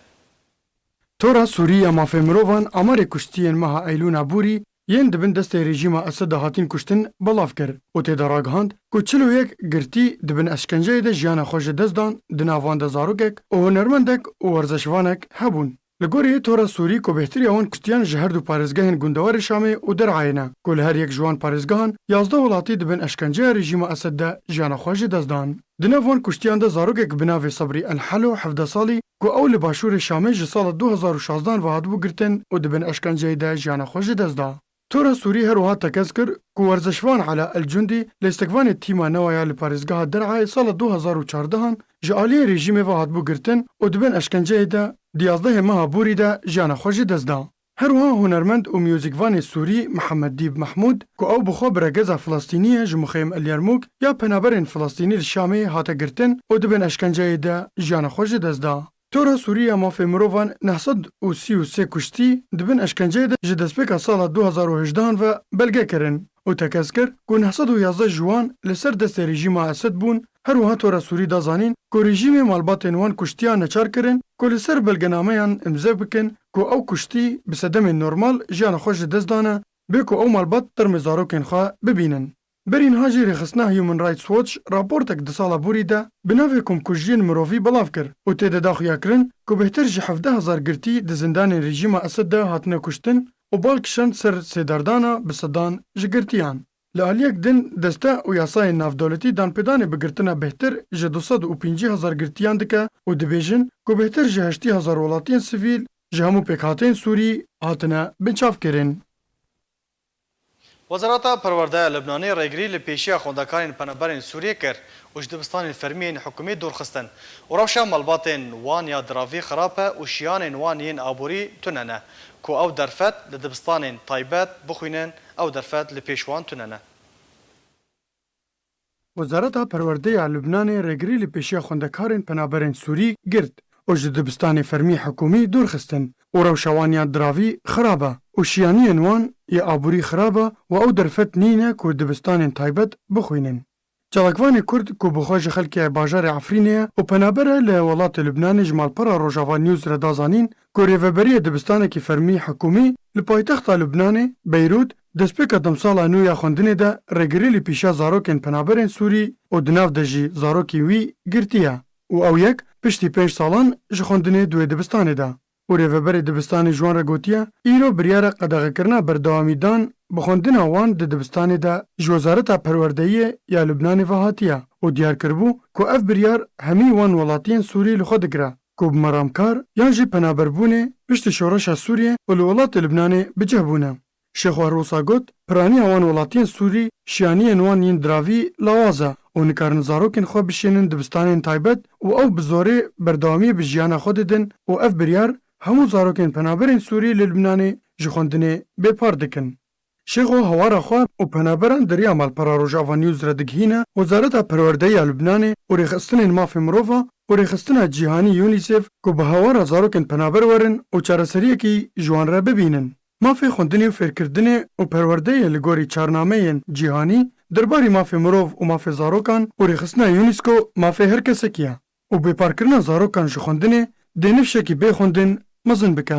Tora Sûrî ya Mafê Mirovan amarê kuştiyên meha Eylûna borî yên di bin destê rejîma Esed de hatin kuştin belav kir û tê de ragihand ku çil û yek girtî di bin eşkenceyê de jiyana xwe ji dest dan, di nav wan de zarokek û hunermendek û werzeşvanek hebûn. Li gorî Tora Sûrî ku bêhtiriya wan kuştiyan ji her du parêzgehên gundewarê Şamê û Der'ayê ne, ku li her yek ji wan parêzgehan yazdeh welatî di bin eşkenceya rejîma Esed de jiyana xwe ji dest dan. Di nav wan kuştiyan de zarokek bi navê Sebrî El Helo, hevdeh salî, ku ew li başûrê Şamê ji sala du hezar û şazdehan ve hatibû girtin û di bin eşkenceyê de jiyana xwe ji dest da. Tora Sûrî her wiha tekez kir ku werzeşvan Ela El Cundî, lîstikvanê tîma newa ya li parêzgeha Der'ayê sala du hezar û çardehan ji aliyê rejîmê ve hatibû girtin û di bin eşkenceyê de di yazdehê meha borî de jiyana xwe ji dest da. Her wiha hunermend û muzîkvanê Sûrî Mihemed Dîb Mehmûd, ku ew bi xwe biregeza Filistînî ye ji Muxeyim El Yermûk ya penaberên Filistînî li Şamê hate girtin û di bin eşkenceyê de jiyana xwe ji dest da. Tora Sûrî ya Mafê Mirovan neh sed û sî û sê kuştî di bin eşkenceyê de ji destpêka sala du hazar û hejdehan ve belge kirin û tekez kir ku neh sed û yazdeh ji wan li ser destê rejîma Esed bûn. Her wiha Tora Sûrî da zanîn ku rejîmê malbatên wan kuştiya neçar kirin ku li ser belgenameyan îmze bikin ku ew kuştî bi sedemên normal jiyana xwe ji dest dane, bê ku ew malbat termê zarokên xwe bibînin. Berî niha jî rêxistina Human Rights Watch raportek di sala borî de bi navê komkujiyên mirovî belav kir û tê de da xuyakirin ku bêhtir ji hevdeh hezar girtî di zindanên rejîma Esed de hatine kuştin û bal kişand ser sêdardana bi sedan ji girtiyan. Li aliyek din, deste û yasayên navdewletî danpêdanê bi girtina bêhtir ji du sed û pêncî hezar girtiyan dike û dibêjin ku bêhtir ji heştî hezar welatiyên sivîl ji hemû pêkhateyên Sûrî hatine binçavkirin. Wezareta Perwerdeya Lubnanê rêgirî li pêşiya xwendekarên penaberên Sûriyê kir û ji dibistanên fermî yên hikûmî dûr xistin û rewşa malbatên wan ya diravî xirab e û şiyanên wan yên aborî tune ne ku ew derfet li dibistanên taybet bixwînin, ew derfet li pêş wan tune ne. Wezareta Perwerdê ya Lubnanê rêgirî li pêşiya xwendekarên penaberên Sûrî girt û ji dibistanê fermî hikûmî dûr xistin û rewşa wan ya diravî xirab e û şiyaniyên wan ya aborî xirab e û ew derfet nîne ku dibistanên taybet bixwînin. Çalakvanê Kurd ku bi xwe ji xelkê bajarê Efrînê ye û penaber e li welatê Lubnanê ji malpera Rojava News re da zanîn ku rêveberiyê dibistanekî fermî hikûmî li paytexta Lubnanê, Beyrût, destpêka demsala nû ya xwendinê de rêgirî li pêşiya zarokên penaberên Sûrî û di nav de jî zarokên wî girtiye û ew yek piştî pênc salan ji xwendinê di wê dibistanê de. Û rêveberê dibistanê ji wan re gotiye, îro biryara qedexekirina berdewamîdan bi xwendina wan di dibistanê de ji Wezareta Perwerdeyiyê ya Lubnanê ve hatiye û diyar kiribû ku ev biryar hemî wan welatiyên Sûrî li xwe digire ku bi meramkar yan jî penaberbûnê piştî şoreşa Sûriyê û li welatê Lubnanê bi cih bûne. Şêxo her wisa got, piraniya wan welatiyên Sûrî şiyaniyên wan yên diravî lawaz e û nikarin zarokên xwe bişênin dibistanên taybet û ew bi zorê berdewamiyê bi jiyana xwe didin û ev biryar hemû zarokên penaberên Sûrî li Lubnanê ji xwendinê bêpar dikin. Şêxo hawara xwe û penaberan di riya malpera Rojava News re digihîne Wezareta Perwerdeyê ya Lubnanê û Rêxistinên Mafê Mirova û Rêxistina Cîhanî UNICEF ku bi hawara zarokên penaber werin û çareseriyekî ji wan re bibînin. Mafê xwendinê û fêrkirdinê û perwerdeyê li gorî çarnameyên cîhanî derbarî mafê mirov û mafê zarokan û rêxistina UNESCO mafê her kesekî ye û bêparkirina zarokan ji xwendinê dê nifşekî bê xwendin mezin bike.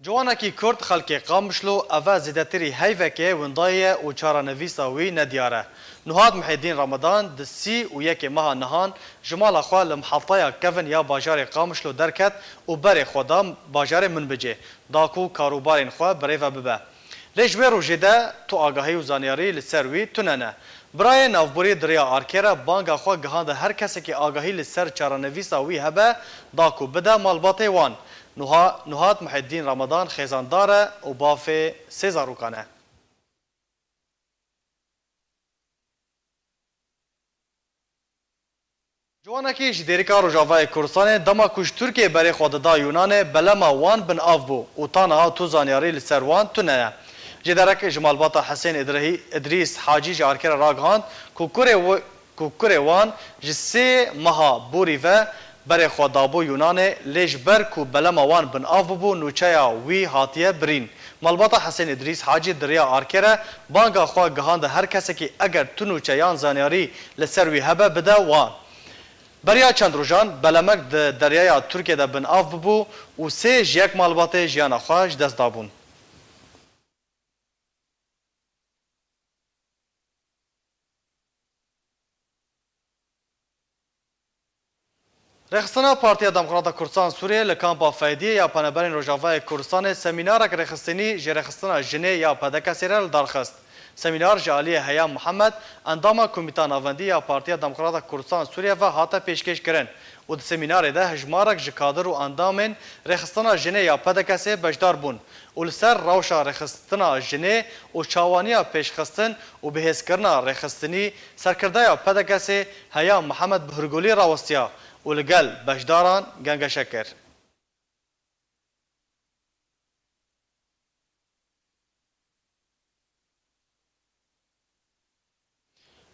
Ciwanekî Kurd xelkê Qamişlo eve zêdetirî heyvekê windayê ye û çarenivîsa wî nediyar e. Nuhat Muhêddîn Ramadan di sî û yekê meha nihan ji mala xwe li miheteya kevin ya bajarê Qamişlo derket û berê xwe da bajarê Minbicê, da ku karûbarên xwe bi rê ve bibe. Lê ji wê rojê de tu agahî û zanyarî li ser wî tune ne. Birayê navborî di rêya arkê re banga xwe gihande her kesekî agahî li ser çarenivîsa wî hebe, da ku bide malbatê wan. Nuha-, Nuhat Muhêddîn Ramadan xêzandar e û bavê sê zarokan e. Ciwanekî ji Dêrika Rojavayê Kurdistanê dema ku ji Tirkiyê berê xwe dida Yûnanê, belema wan bin av bû û ta niha tu zanyarî li ser wan tune ye. Jêderek ji malbata Hesên Îdrihî-, Îdrîs Hacî ji arkê re ragihand ku kurê wi-, ku kurê wan ji sê meha borî ve berê xwe dabû Yûnanê, lê ji ber ku belema wan bin av bûbû, nûçeya wî hatiye birîn. Malbata Hesên Îdrîs Hacî di rêya arkê re banga xwe gihande her kesekî eger tu nûçe yan zanyarî li ser wî hebe bide wan. Beriya çend rojan belemek di deryaya Tirkiyê de bin av bûbû û sê ji yek malbatê jiyana xwe ji dest dabûn. Rêxistina Partiya Demokrata Kurdistan Sûriyê li Kampa Feydiyê ya Penaberên Rojavayê Kurdistanê semînarek rêxistinî ji Rêxistina Jinê ya P D K S'ê re li dar xist. Semînar ji aliyê Heyam Mihemed, endama Komîta Navendî ya Partiya Demokrata Kurdistan Sûriyê ve hate pêşkêş kirin û di semînarê de hejmarek ji kadir û endamên Rêxistina Jinê ya P D K S'ê beşdar bûn û li ser rewşa rêxistina jinê û çawaniya pêşxistin û bihêzkirina rêxistinî serkirdaya P D K S'ê Heyam Mihemed bi hurgulî rawestiya û li gel beşdaran gengeşe kir.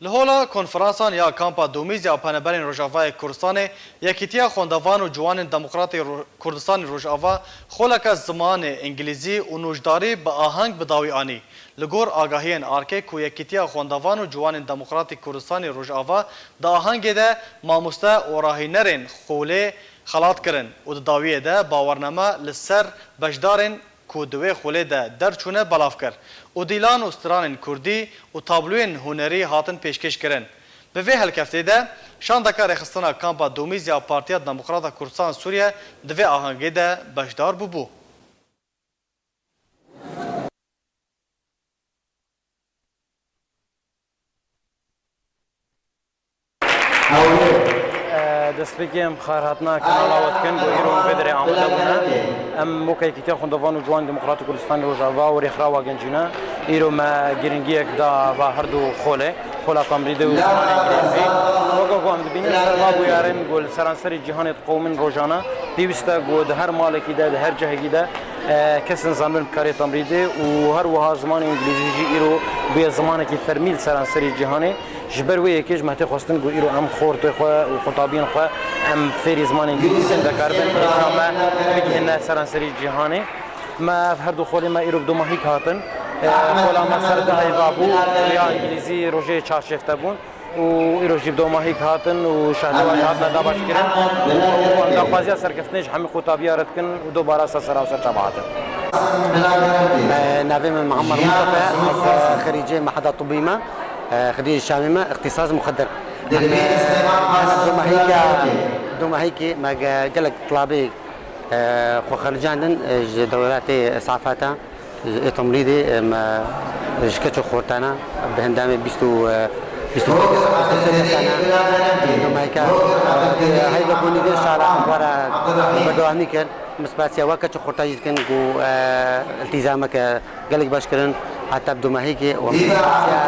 Li hola konferansan ya Kampa Domîz ya Peneberên Rojavayê Kurdistanê, Yekîtiya Xwendevan û Ciwanên Demokratî Ro-, Kurdistanê Rojava xoleke zimanê îngilîzî û nûjdarî bi aheng bi dawî anî. Li gor agahiyên arkê ku Yekîtiya Xwendevan û Ciwanên Demokratî Kurdistanê Rojava di ahengê de mamoste û rahînerên xolê xelat kirin û di dawiyê de bawername li ser beşdarên ku di wê xolê de derçûne belav kir û dîlan û stranên kurdî û tabloyên hunerî hatin pêşkêş kirin. Bi vê helkeftê de şandeka rêxistina Kampa Domîz ya Partiya Demokrata Kurdistan Sûriye di vê ahengê de beşdar bûbû. Destpêkê em xar hatina kanala we dikin, ku îro em vê derê amade bûne. Em weke Yekîtiya Xwendevan û Ciwanên Demokratîk Kurdistanê Rojava û Rêxirawa Gencî ne, îro me girîngiyek da va her du xolê, xola Tamrîdê û zimanê îngilîzî. Weke ku em dibînin, ser va bûyerin ku li seranserê cîhanê diqewimîn rojane, pêwîst e ku di her malekî de, di her cihekî de, e, kesên zanibin bi karê Tamrîdê û her wiha zimanê îngilîzî jî îro bûye zimanekî fermî li seranserê cîhanê. Ji ber wê yekê ji me tê xwestin ku îro em xortê xwe û qutabiyên xwe em fêrî zimanê îngilîzî bin, de karibin hêka me bigihîne seranserî cîhanê. Me ev her du xolê me îro bi domahîk hatin. E, xola me ser dehê va bû, ya îngilîzî rojê çarşêf te bûn û îro jî bi domahîk hatin û şehdewa jî hatine dabeşkirin û em daxwaziya serkeftinê ji hemî qutabiya re dikin û dobara ser sera û ser çava hatin. E, navê min Muhammed Mustafa, ez, e, xerîcê Meheda Tibî me. Xidî Şamî me îxtîsas muxedir. Em, e, hene domahîka, domahîkê me ge-, gelek tilabî, e, xwe xercandin, e, ji dewletê Safata, ji Êtomlîdê, e, me ji keç û xortana bi hindamê bîst û, e, bîst û sê tane domahîka, e, heyvebûnî vê şara were berdewamî kir. Em spasiya we keç û xorta jî dikin ku, e, îltîzameke gelek baş kirin, heta bi domahîkê û em spasiya,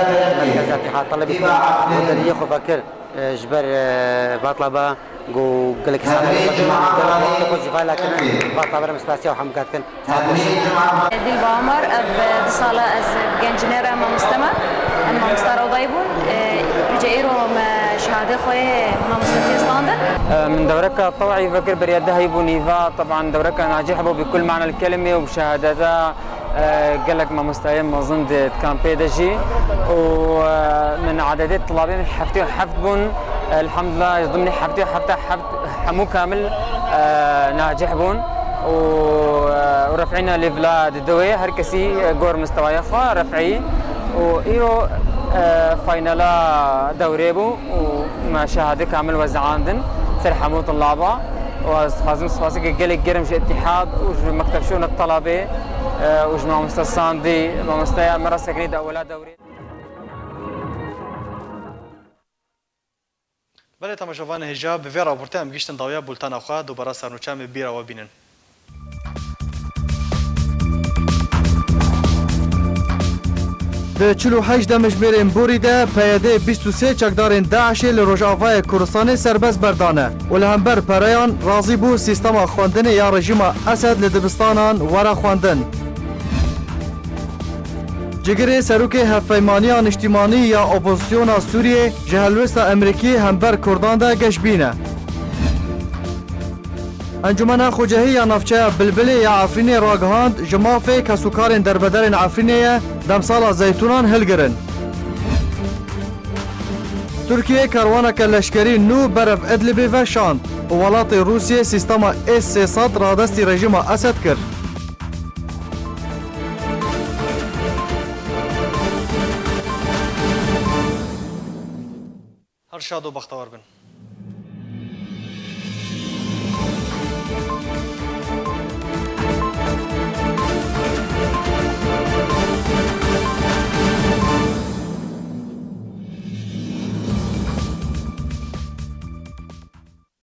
e, merkeza Îtîhad Telebê kirin ku deriyê xwe vekir, e, ji ber, e, va tilaba ku gelek salê xwe cimanê gelek wextê xwe ji vala kirin, va tilaba re em spasiya û hemûka dikin. Dilba Amar, ev du sala ez bi gencînê re mamoste me. Em mamosta rewdayî bûn. E, îca îro me şehadê xwe yê mamostetiyê standin. E, min dewreka tew'î vekir beriya dehî bû nîva. Teban dewreka nacih bû bi kul manel kelimê û bi şehadeta, e, gelek mamostayê mezin di kampê de jî. Û, e, min adedê tilabê min heftê û heft bûn. Elhamdulillah, ji dimnê heftê û heft heft hemû kamil, e, nacih bûn û, e, û ref'îna lê vila di dewê her kesî, e, gor mistewaya xwe ref'î û îro, e, faynela dewrê bû û me şehadê kamil wezandin ser hemû tilaba û ez dixwazim spaseke gelek germ ji Îtîhad û ji Mekteb Şûn Telebê, e, û ji mamoste Sandî, mamosteya me re sekinî di ewela dewrê. Belê temaşevanê hêja, bi vê raportê em gihîştin dawiya bultena xwe, dubara sernûçe em ê bîra we bînin. Di çil û heşt demjimêrên borî de P Y D bîst û sê çekdarên DAIŞê li Rojavayê Kurdistanê serbest berdane û li hember pereyan razî bû sîstema xwendinê ya rejîma Esed li dibistanan were xwendin. Cigirê serokê Hevpeymaniya Niştîmanî ya Opozisyona Sûriyê ji helwesta Amerîkî hember Kurdan de geşbîn e. Encûmena Xwecehî ya Navçeya Bilbilê ya Efrînê ragihand, ji mafê kesûkarên derbederên Efrînê ye demsala zeytûnan hilgirin. Tirkiye kerwaneke leşkerî nû berev Idlibê ve şand û welatê Rûsiyê sîstema S sê sed radestî rejîma Esed kir. Her şad û bextewar bin.